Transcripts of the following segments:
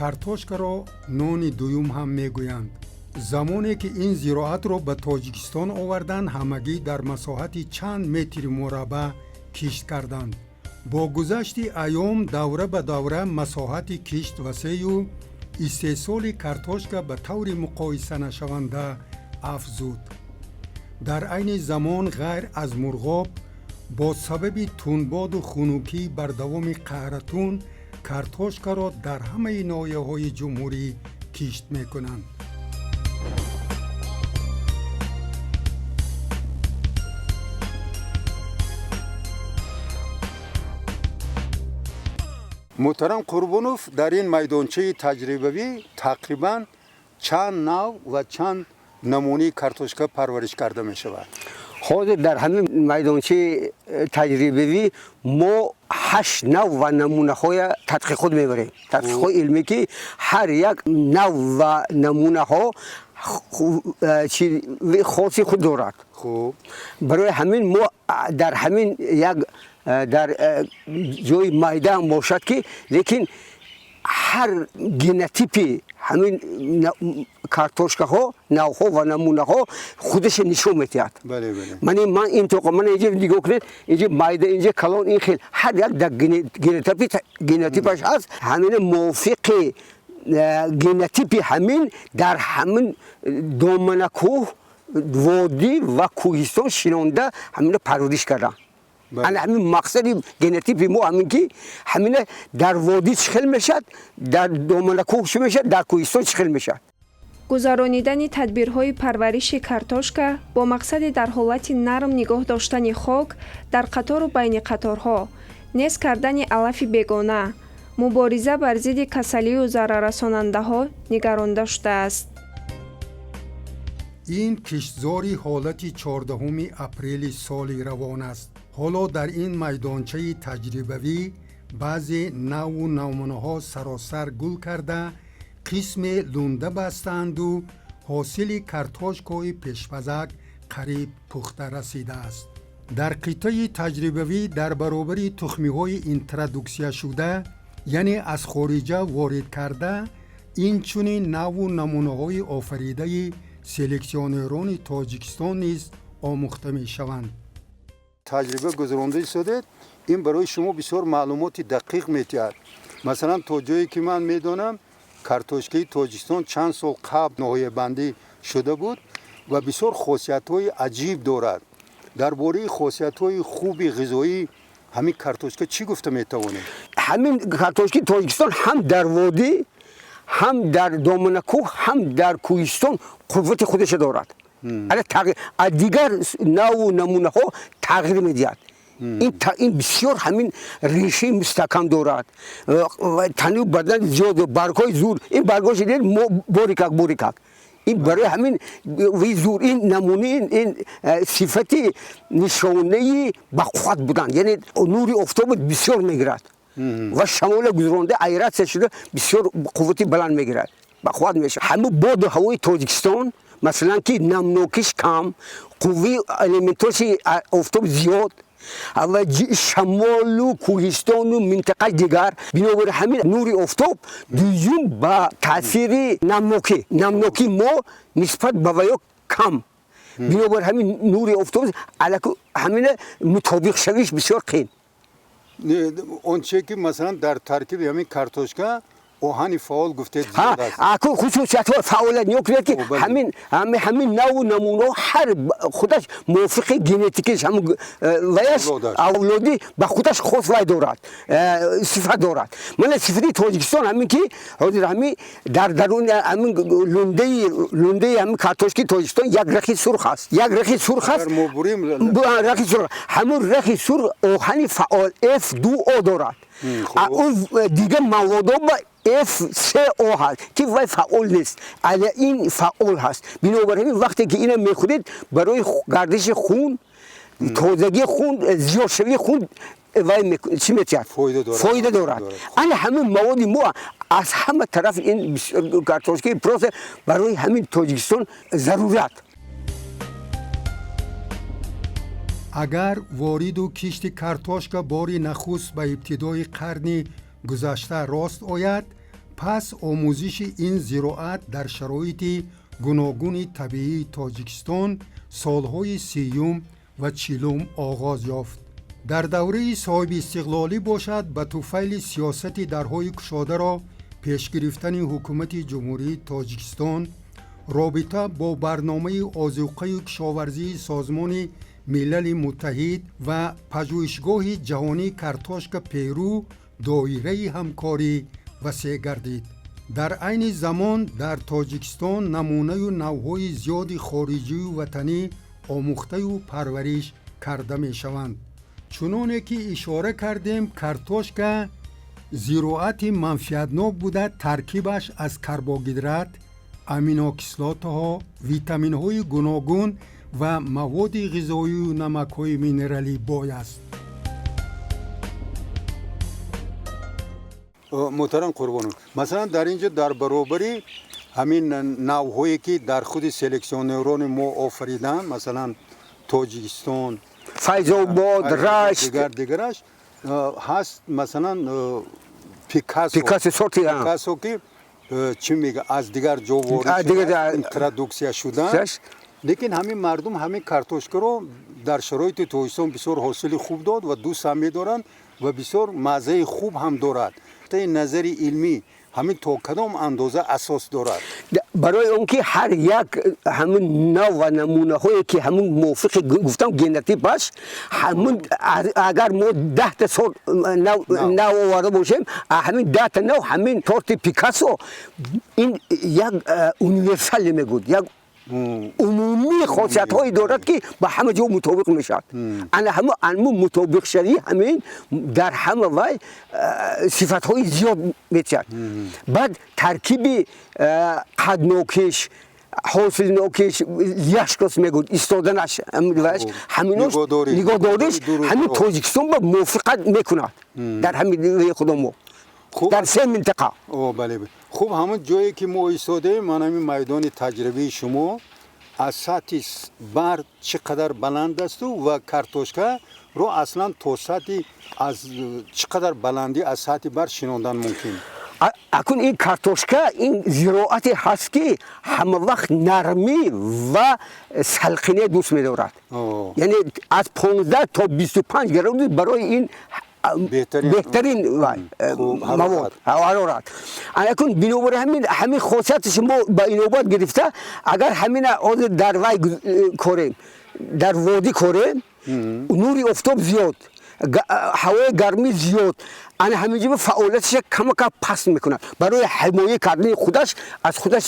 Картошкаро нони дуюм ҳам мегӯянд. Замоне ки ин зироатро ба Тоҷикистон оварданд, ҳамагӣ дар масоҳати чанд метри мураббаъ кишт карданд. Бо гузашти айём давра ба давра масоҳати кишт васею истеҳсоли картошка ба таври муқоисанашаванда афзуд. Дар айни замон, ғайр аз Мурғоб, бо сабаби тунбоду хунукии бардавоми қаҳратун, картошкаро дар ҳамаи ноҳияҳои ҷумҳурӣ кишт мекунанд. Муҳтарам Қурбонов, дар ин майдончаи таҷрибавӣ тақрибан чанд нав ва чанд намунаи картошка парвариш карда мешавад? Ҳозир дар ҳамин майдончаи таҷрибавӣ мо ҳашт нав ва намунаҳоя тадқиқот мебарем, тадқиқоти илмӣ, ки ҳар як нав ва намунаҳо хоси худ дорад. Барои ҳамин мо дар ҳамин як дар ҷои майдаам бошад ки, лекин ҳар генотипи ҳамин картошкаҳо, навҳо ва намунаҳо худаша нишон медиҳад. Ман ин тоқа, ман инҷа нигоҳ кунед, инҷа майда, инҷа калон, ин хел ҳар як дар генотипаш ҳаст. Ҳамина мувофиқи генотипи ҳамин дар ҳамин доманакӯҳ, водӣ ва кӯҳистон шинонда, ҳамина парвариш карданд. Ана ҳамин мақсади генотипи мо ҳамин ки ҳамина дар водӣ чӣ хел мешавад, дар доманакӯҳ чӣ мешавад, дар кӯҳистон чӣ хел мешавад. Гузаронидани тадбирҳои парвариши картошка бо мақсади дар ҳолати нарм нигоҳ доштани хок дар қатору байни қаторҳо, нест кардани алафи бегона, мубориза бар зидди касалию зараррасонандаҳо нигаронда шудааст. Ин киштзори ҳолати 14 апрели соли равон аст. Ҳоло дар ин майдончаи таҷрибавӣ баъзе наву намунаҳо саросар гул карда, қисме лунда бастаанду ҳосили картошкаҳои пешпазак қариб пухта расидааст. Дар қитъаи таҷрибавӣ дар баробари тухмиҳои интродуксияшуда, яъне аз хориҷа ворид карда, инчунин наву намунаҳои офаридаи селексионерони Тоҷикистон низ омӯхта мешаванд. Таҷриба гузаронда истодед, ин барои шумо бисёр маълумоти дақиқ метиҳад. Масалан, то ҷое ки ман медонам, картошкаи Тоҷикистон чанд сол қабл ноҳиябандӣ шуда буд ва бисёр хосиятҳои аҷиб дорад. Дар бораи хосиятҳои хуби ғизоӣ ҳамин картошка чӣ гуфта метавонед? Ҳамин картошкаи Тоҷикистон ҳам дар водӣ, ҳам дар доманакӯҳ, ҳам дар кӯҳистон қуввати худаша дорад. Аз дигар наву намунаҳо тағйир медиҳад. Ин бисёр ҳамин решаи мустаҳкам дорад, тану бадан зиёд, баргҳои зур. Ин баргҳош дид, борикак борикак, ин барои ҳамин зур. Ин намунаи ин сифати нишонаи бақувват будан, яъне нури офтобо бисёр мегирад ва шамола гузаронда, аэратсия шуда, бисёр қуввати баланд мегирад, бақувват мешавад. Ҳамин боду ҳавои Тоҷикистон, масалан, ки намнокиш кам, қувваи элементоши офтоб зиёд ва шамолу кӯҳистону минтақаи дигар, бинобар ҳамин нури офтоб, дуюм ба таъсири намнокӣ, намнокии мо нисбат ба ваё кам, бинобар ҳамин нури офтоб ҳамина мутобиқшавиш бисёр қиин. Он чие ки, масалан, дар таркиби ҳамин картошка оҳани фаъол гуфтед зиёд аст. Аку хусусиятҳои фаъолият нигоҳ кунед, ки ҳамин наву намунаҳо ҳар худаш мувофиқи генетикиш, ҳамун ваяш, авлодӣ ба худаш хос вай дорад, сифат дорад. Мана сифати Тоҷикистон ҳамин ки ҳозир ҳамин дар даруни ҳамин лундаи ҳамин картошкаи Тоҷикистон як рахи сурх аст, як рахи сурх аст, рахи сурх. Ҳамун рахи сурх оҳани фаъол F2O дорад. Он дигар маводо ба F3O ҳаст, ки вай фаъол нест, ала ин фаъол ҳаст. Бинобар ҳамин вақте ки ина мехӯред, барои гардиши хун, тозагии хун, зиёдшавии хун вай чӣ метиҳад? Фоида дорад. Ана ҳамин маводи мо аз ҳама тараф ин картошкаи просто барои ҳамин Тоҷикистон зарурат. Агар вориду кишти картошка бори нахуст ба ибтидои қарни гузашта рост ояд, Пас омӯзиши ин зироат дар шароити гуногуни табиии Тоҷикистон солҳои 30-юм ва 40-ум оғоз ёфт. Дар давраи соҳибистиқлолӣ бошад, ба туфайли сиёсати дарҳои кушодаро пеш гирифтани ҳукумати Ҷумҳурии Тоҷикистон, робита бо барномаи озуқаю кишоварзии Созмони Милали Муттаҳид ва Пажӯҳишгоҳи ҷаҳонии картошка Перу доираи ҳамкорӣ васеъ гардид. Дар айни замон дар Тоҷикистон намунаю навъҳои зиёди хориҷию ватанӣ омӯхтаю парвариш карда мешаванд. Чуноне ки ишора кардем, картошка зироати манфиатнок буда, таркибаш аз карбогидрат, аминокислотаҳо, витаминҳои гуногун ва маводи ғизоию намакҳои минералӣ бой аст. Муҳтарам Қурбонов, масалан, дар ин ҷо дар баробари ҳамин навъҳое, ки дар худи селексионерони мо офариданд, масалан, Тоҷикистон, Файзобод, Рашт, дигар дигараш ҳаст, масалан, Пикассо. Пикассо сорти. Пикассо, ки чӣ мега, аз дигар ҷо ворид, интродуксия шуданд, лекин ҳамин мардум ҳамин картошкаро дар шароити Тоҷикистон бисёр ҳосили хуб дод ва дӯст ҳам медоранд ва бисёр маззаи хуб ҳам дорад. Назари илмӣ ҳамин то кадом андоза асос дорад? Барои он ки ҳар як ҳамин нав ва намунаҳое, ки ҳамин мувофиқи гуфтам генотипаш, ҳамин агар мо 10-та сорт нав оварда бошем, ҳамин 10-та нав, ҳамин сорти Пикассо ин як универсале мегӯд, як умумии хосиятҳое дорад, ки ба ҳама ҷо мутобиқ мешавад. Ана ҳама мутобиқшавӣ ҳамин дар ҳама вай сифатҳои зиёд метиҳад. Баъд таркиби қаднокиш, ҳосилнокиш, яшкос мегӯд, истоданаш, ҳаминош, нигоҳдориш ҳамин Тоҷикистон ба мувофиқат мекунад дар ҳамин худо мо дар се минтақа. Бале, хуб, ҳамон ҷое ки мо истодаем, ман ҳамин майдони таҷрибаи шумо аз сатҳи баҳр чӣ қадар баланд асту ва картошкаро аслан то сатҳи аз чӣ қадар баландӣ аз сатҳи баҳр шинондан мумкин? Акун ин картошка ин зироате ҳаст, ки ҳама вақт нармӣ ва салқине дӯст медорад, яъне аз 15 то 25 градус барои ин беҳтарин мавод ҳарорат. Акун бинобар ҳамин хосияташ мо ба инобат гирифта, агар ҳамина ҳозир дар вай корем, дар водӣ корем, нури офтоб зиёд, ҳавои гармӣ зиёд, ана ҳаминҷо фаъолияташа камака паст мекунад. Барои ҳимоя кардани худаш аз худаш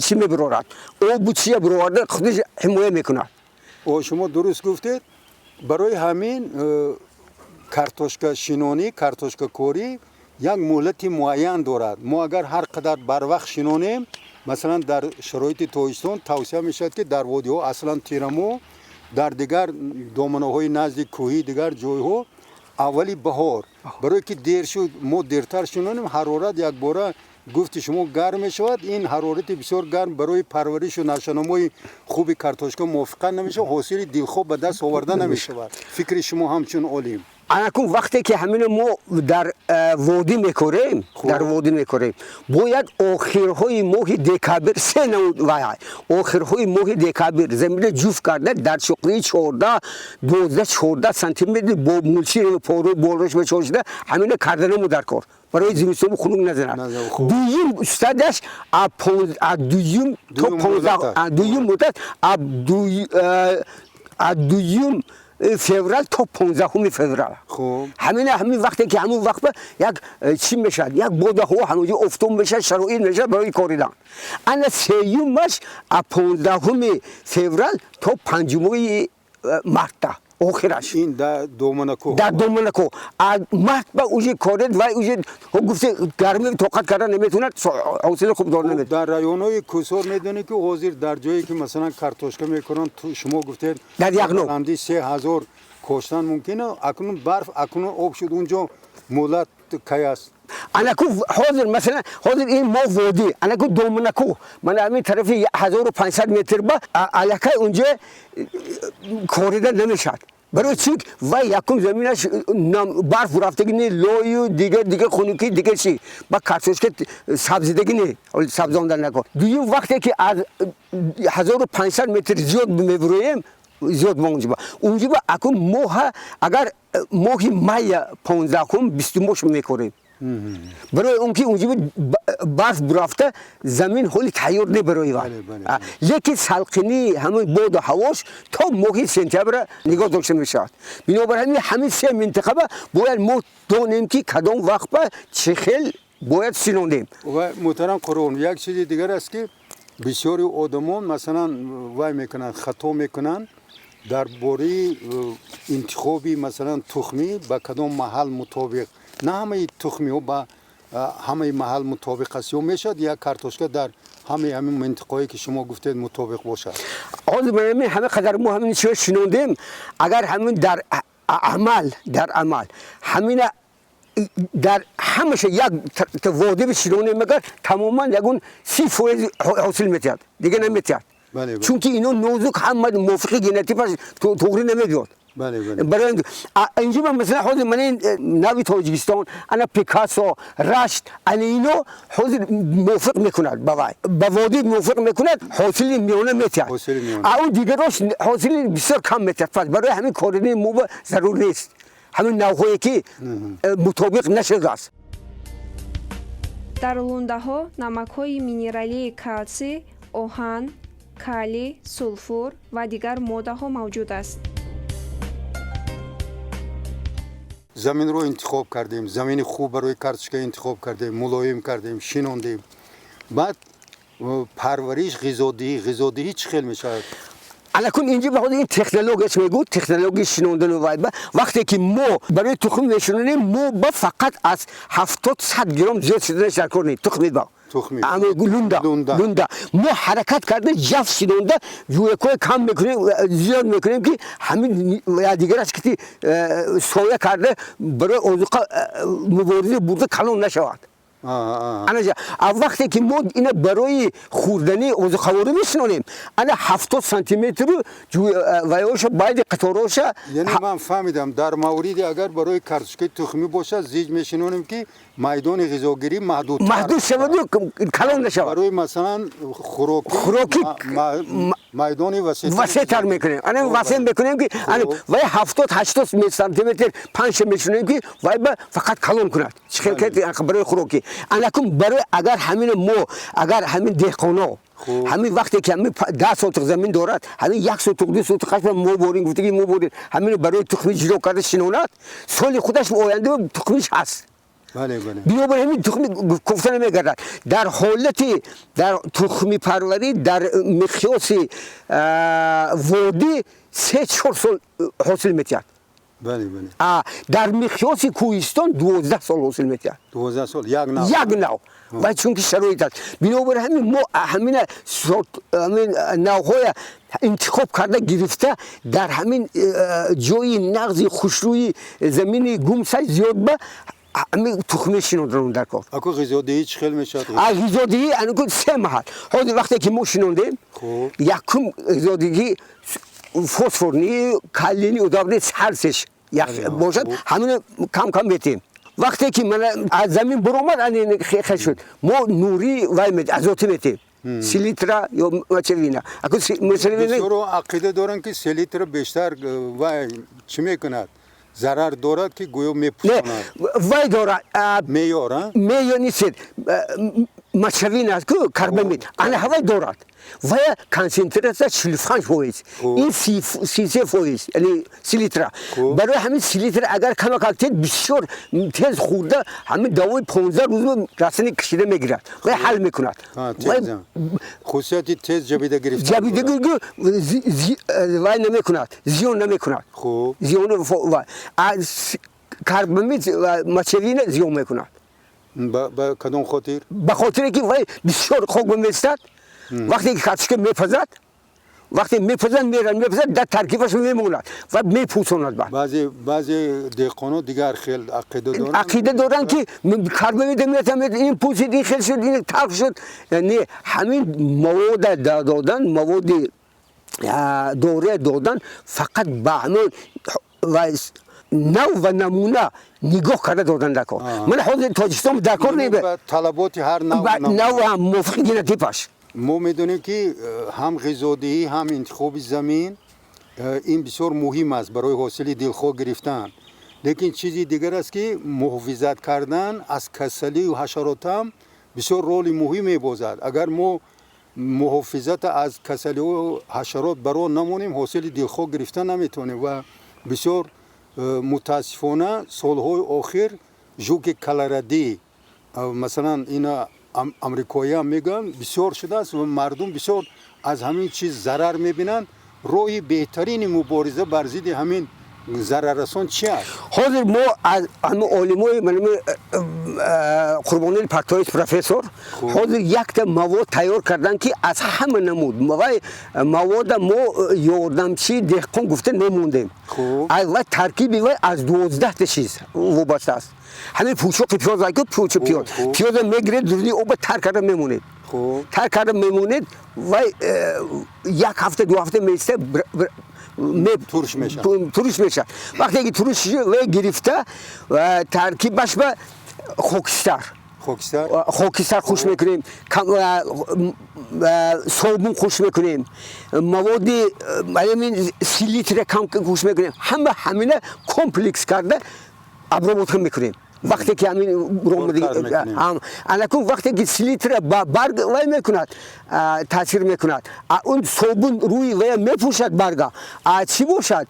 чӣ мебирорад, обу чия бироварда, худаш ҳимоя мекунад. Шумо дуруст гуфтед. Барои ҳамин картошкашинонӣ, картошкакорӣ як муҳлати муайян дорад. Мо агар ҳар қадар барвақт шинонем, масалан, дар шароити Тоҷикистон тавсия мешавад, ки дар водиҳо аслан тирамо, дар дигар доманаҳои назди кӯҳӣ, дигар ҷойҳо аввали баҳор. Барое ки дер шуд, мо дертар шинонем, ҳарорат якбора, гуфти шумо, гарм мешавад. Ин ҳарорати бисёр гарм барои парваришу нашъунамои хуби картошка мувофиқат намешавад, ҳосили дилхоҳ ба даст оварда намешавад. Фикри шумо ҳамчун олим? Анакун вақте ки ҳамино мо дар водӣ мекорем, дар водӣ мекорем, бояд охирҳои моҳи декабр, се намуд вай, охирҳои моҳи декабр замина ҷуфт карда, дар чуқурии 14, 12, 14 сантиметр бо мулчи пору болош мечошида, ҳамина карданамо дар кор, барои зимистону хунук назанад. Дуюм стадияш дуюм то 15, дуюм муддат а 2-юм феврал то 15-уми феврал. Ҳамина ҳамин вақте ки ҳамун вақт як чӣ мешавад, як бода ҳаво, ҳамонҷо офтоб мешавад, шароит мешавад барои коридан. Ана сеюмаш а 15-уми феврал то 5-уми марта охираш. Ин дар доманакӯҳ. Дар доманакӯҳ. А март ба уже коред, вай уже гуфте гармӣ тоқат карда наметавонад, ҳосили хуб дор наметавонад. Дар районҳои кӯҳсор медонед, ки ҳозир дар ҷое ки, масалан, картошка мекунанд, шумо гуфтед, дар Яғноб баландӣ 3000 коштан мумкин, акнун барф, акнун об шуд, унҷо муҳлат кай аст? Анаку ҳозир, масалан, ҳозир ин мо водӣ, анаку доманакӯ, мана ҳамин тарафи 1500 метр ба аллакай унҷа корида намешавад. Барои чӣ? Вай якум заминаш барф рафтагӣ не, лою дигар дигар хунукӣ, дигар чӣ, ба картошка сабзидагӣ не, сабзонда накун. Дуюм, вақте ки аз 1500 метр зиёд мебуроем, зиёд мо унҷиба, унҷиба акун моҳа, агар моҳи майя 15-ум, 20-умош мекорем, барои он ки унҷиба барф бурафта, замин ҳоли тайёр не барои вай. Лекин салқинии ҳамин боду ҳавош то моҳи сентябра нигоҳ дошта мешавад. Бинобар ҳамин, ҳамин се минтақаба бояд мо донем, ки кадом вақт ба чӣ хел бояд шинонем. Ва муҳтарам Қурбон, як чизи дигар аст, ки бисёри одамон, масалан, вай мекунанд, хато мекунанд дар бораи интихоби, масалан, тухмӣ ба кадом маҳал мутобиқ. На ҳамаи тухмиҳо ба ҳамаи маҳал мутобиқ аст. Ё мешавад як картошка дар ҳамаи ҳамин минтиқаҳое, ки шумо гуфтед, мутобиқ бошад? Ҳозир ҳамин ҳама қадар мо ҳамин чиро шинондем, агар ҳамин дар амал ҳамина дар ҳамаша як водӣ бишинонем, агар тамоман ягон 30% ҳосил метиҳад, дига наметиҳад, чунки ино нозук, ҳама мувофиқи генотипаш туғри намебиёд. Барои инҷо масалан ҳозир ман ин нави Тоҷикистон, ана Пикассо, Рашт, ана ино ҳозир мувофиқ мекунад ба вай, ба водӣ мувофиқ мекунад, ҳосили миёна метиҳад, а он дигарош ҳосили бисёр кам метиҳад. Пас барои ҳамин корини мо зарур нест ҳамин навҳое, ки мутобиқ нашудааст. Дар лундаҳо намакҳои минералии калсий, оҳан, калий, сулфур ва дигар моддаҳо мавҷуд аст. Заминро интихоб кардем, замини хуб барои картошка интихоб кардем, мулоим кардем, шинондем. Баъд парвариш, ғизодиҳӣ чӣ хел мешавад? Алакун инҷо ба ин технологияш мегӯ, технологияи шинондану вай. Ба вақте ки мо барои тухм мешинонем, мо ба фақат аз 70-100 грамм зиёд шуданаш дар кор нест тухми ба лунда. Лунда мо ҳаракат карда, ҷаф шинонда, ҷӯякҳои кам мекунем, зиёд мекунем, ки ҳамин дигараш ки соя карда, барои озуқа мубориза бурда калон нашавад. Ана вақте ки мо ина барои хӯрдани озуқаворӣ мешинонем, ана 70 сантиметру вайоша байди қатороша. Яъне ман фаҳмидам, дар мавриди агар барои картошкаи тухмӣ бошад, зиҷ мешинонем, ки майдони ғизогирӣ маҳдудтар маҳдуд шаваду калон нашавад. Барои, масалан, хӯрокӣ майдони васеътар мекунем, ана васеъ мекунем, ки вай 70-80 сантиметр панша мешинонем, ки вай ба фақат калон кунад барои хӯрокӣ. Анакун барои агар ҳамин мо, агар ҳамин деҳқоно, ҳамин вақте ки ҳамин 10 сотиқ замин дорад, ҳамин 1 сотиқ, 2 сотиқ қашма мо борин гуфтаги, мо борин, ҳамин барои тухми ҷудо карда шинонад, соли худаш оянда тухмиш ҳаст. Бинобар ҳамин тухми кофта намегардад. Дар ҳолати дар тухмипарварӣ дар миқёси водӣ 3-4 сол ҳосил метиҳад, дар миқёси кӯҳистон 12 сол ҳосил метиҳад. 12 сол як нав? Як нав. Ва чунки шароит аст, бинобар ҳамин мо ҳамина ҳамин навҳоя интихоб карда гирифта, дар ҳамин ҷои нағзи хушрӯи замини гумсай зиёд ба ҳамин тухми шинондан дар кор. Аку ғизодиҳӣ чӣ хел мешавад? Ғизодиҳӣ анаку се маҳал. Ҳозир вақте ки мо шинондем, якум ғизодиҳӣ фосфорни, калийни удобрение ҳарсеш бошад, ҳамина кам кам метиҳем. Вақте ки мана аз замин буромад, хел шуд, мо нурӣ вай азотӣ метиҳем, селитра ё мочевина. Бисёро ақида доранд, ки селитра бештар вай чӣ мекунад, зарар дорад, ки гӯё мепӯшонад. Вай дорад. Меёр. Меёр нест, мочевина аст ку, карбамид, ана ҳавай дорад. Вая консентратсия 45%, ин 33%, яъне селитра. Барои ҳамин селитра агар камакак тед, бисёр тез хӯрда, ҳамин давои 15 рӯз растани кашида мегирад, вай ҳал мекунад. Хусусияти тез ҷабида гирифта. Ҷабида вай намекунад, зиён намекунад. Зиён карбамид, мочевина зиён мекунад. Ба кадом хотир? Ба хотире ки вай бисёр хок меместад. Вақте ки картошка мепазад, вақте мепазад, мерад, мепазад, дар таркибаш мемонад ва мепӯсонад. Баъд баъзе деҳқонон дигар хел ақида доранд. Ақида доранд, ки карбамид метамед, ин пӯсид, ин хел шуд, ин талх шуд. Не, ҳамин мавода додан, маводи Дория додан фақат ба ҳамон нав ва намуна нигоҳ карда додан дар кор. Ман ҳозир Тоҷикистон дар кор не, талаботи ҳар нав мувофиқи генотипаш. Мо медонем, ки ҳам ғизодиҳӣ, ҳам интихоби замин ин бисёр муҳим аст барои ҳосили дилхоҳ гирифтан. Лекин чизи дигар аст, ки муҳофизат кардан аз касалию ҳашаротам бисёр роли муҳим мебозад. Агар мо муҳофизата аз касалиҳо, ҳашарот бар роҳ намонем, ҳосили дилхоҳ гирифта наметавонем. Ва бисёр мутаассифона, солҳои охир жуки колорадӣ, масалан, ина амрикоиам мегӯянд, бисёр шудааст ва мардум бисёр аз ҳамин чиз зарар мебинанд. Роҳи беҳтарини мубориза бар зидди ҳамин зараррасон чи аст? Ҳозир мо аз ҳамин олимои Қурбонали Партоев профессор ҳозир якта мавод тайёр карданд, ки аз ҳама намуд вай мавода мо ёрдамчии деҳқон гуфта мемондем. Вай таркиби вай аз 12-та чиз вобаста аст. Ҳамин пӯчоқи пиёз, пӯчи пиёз, пиёза мегиред, дурни оба тар карда мемонед, тар карда мемонед, вай як ҳафта, 2 ҳафта меиста. Турш мешавад. Турш мешавад. Вақте ки турш вай гирифта, таркибаш ба хокистар. Хокистар. Хокистар хуш мекунем, собун хуш мекунем, маводи ҳамин селитра кам хуш мекунем. Ҳама ҳамина комплекс карда обработка мекунем. Вақте ки ҳамин анакун, вақте ки селитра ба барг вай мекунад, таъсир мекунад, он собун рӯи вая мепӯшад барга, а чӣ бошад?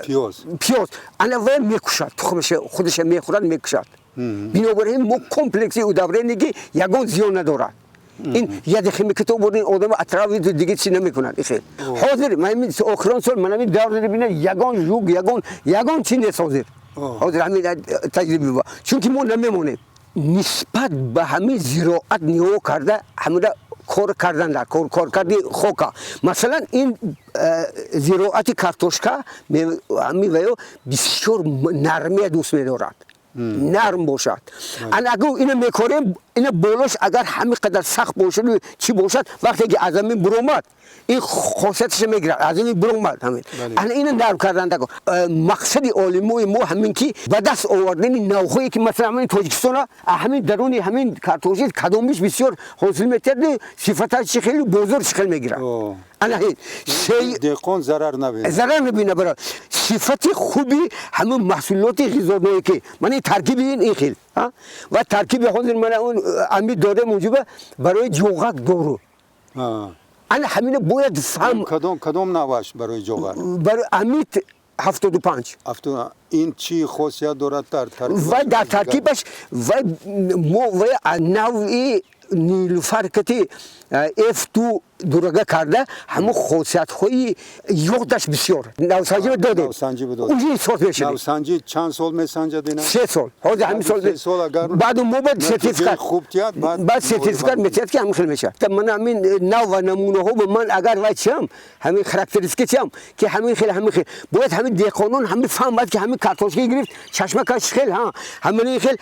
Пиёз. Пиёз ана вая мекушад, тухмаша худаша мехӯрад, мекушад. Бинобар ин мо комплекси удобрение, ки ягон зиён надорад. Ин ядохимикато бурдин, одам отравить дига чи намекунад. Ихел ҳозир ман охирон сол ман ҳамин давр бина, ягон жук, ягон чи нест ҳозир. Ҳозир ҳамин таҷриба, чунки мо намемонем нисбат ба ҳамин зироат нигоҳ карда ҳамина кор кардан дар кор, коркарди хока. Масалан, ин зироати картошка ҳамин ваё бисёр нармия дӯст медорад, нарм бошад. Ана агар ина мекорем, ина болош агар ҳамин қадар сахт бошад, чӣ бошад, вақте ки аз замин буромад, ин хосияташа мегирад, аз замин буромад ҳамин. Ана ина нарм кардан. Мақсади олимои мо ҳамин, ки ба даст овардани навҳое, ки масалан ҳамин Тоҷикистона ҳамин даруни ҳамин картошки кадомиш бисёр ҳосил метиҳад, сифаташ чӣ хелу бозор чӣ хел мегирад. Ана деҳқон зарар набинад. Зарар набинад. Бара сифати хуби ҳамин маҳсулоти ғизоное, ки мана таркиби ин хел ва таркиби ҳозир мана он амид дорем унҷуба барои ҷоғак дору. Ана ҳамина бояд фаҳм. Кадом наваш барои ҷоғак? Барои Амид 75. Ин чӣ хосият дорад дар ва дар таркибаш вай мо вай навъи нилуфаркати F2 дурага карда, ҳамон хосиятҳои ёдаш бисёр навсанҷӣ додем, уже сорт мешавад. Навсанҷӣ чанд сол месанҷад ина? 3 сол. Ҳозир ҳамин сол баъду мо баъд сертификат хуб тиҳад. Баъд сертификат метиҳад, ки ҳамин хел мешавад. Ман ҳамин нав ва намунаҳо ба ман агар вай чиам, ҳамин характеристика чиам, ки ҳамин хел, ҳамин хел бояд ҳамин деҳқонон ҳамин фаҳмад, ки ҳамин картошка гирифт, чашмакаш хел, ҳа, ҳамин хел,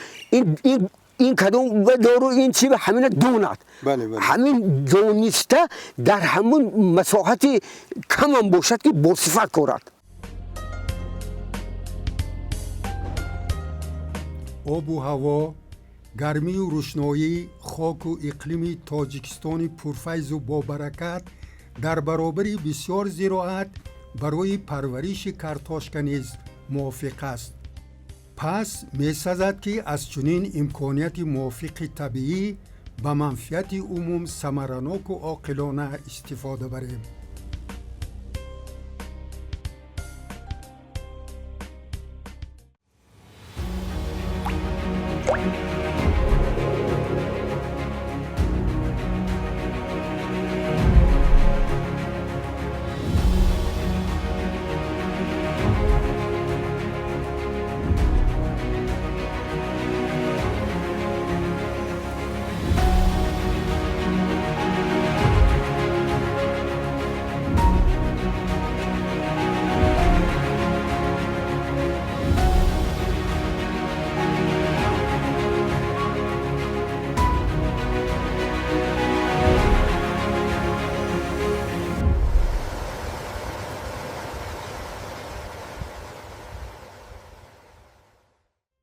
ин кадом дору, ин чи, ҳамина донад. Ҳамин дониста дар ҳамун масоҳати камам бошад, ки босифат корад. Обу ҳаво, гармию рӯшноӣ, хоку иқлими Тоҷикистони пурфайзу бобаракат дар баробари бисёр зироат барои парвариши картошка низ мувофиқ аст. Пас месазад, ки аз чунин имконияти мувофиқи табиӣ ба манфиати умум самараноку оқилона истифода барем.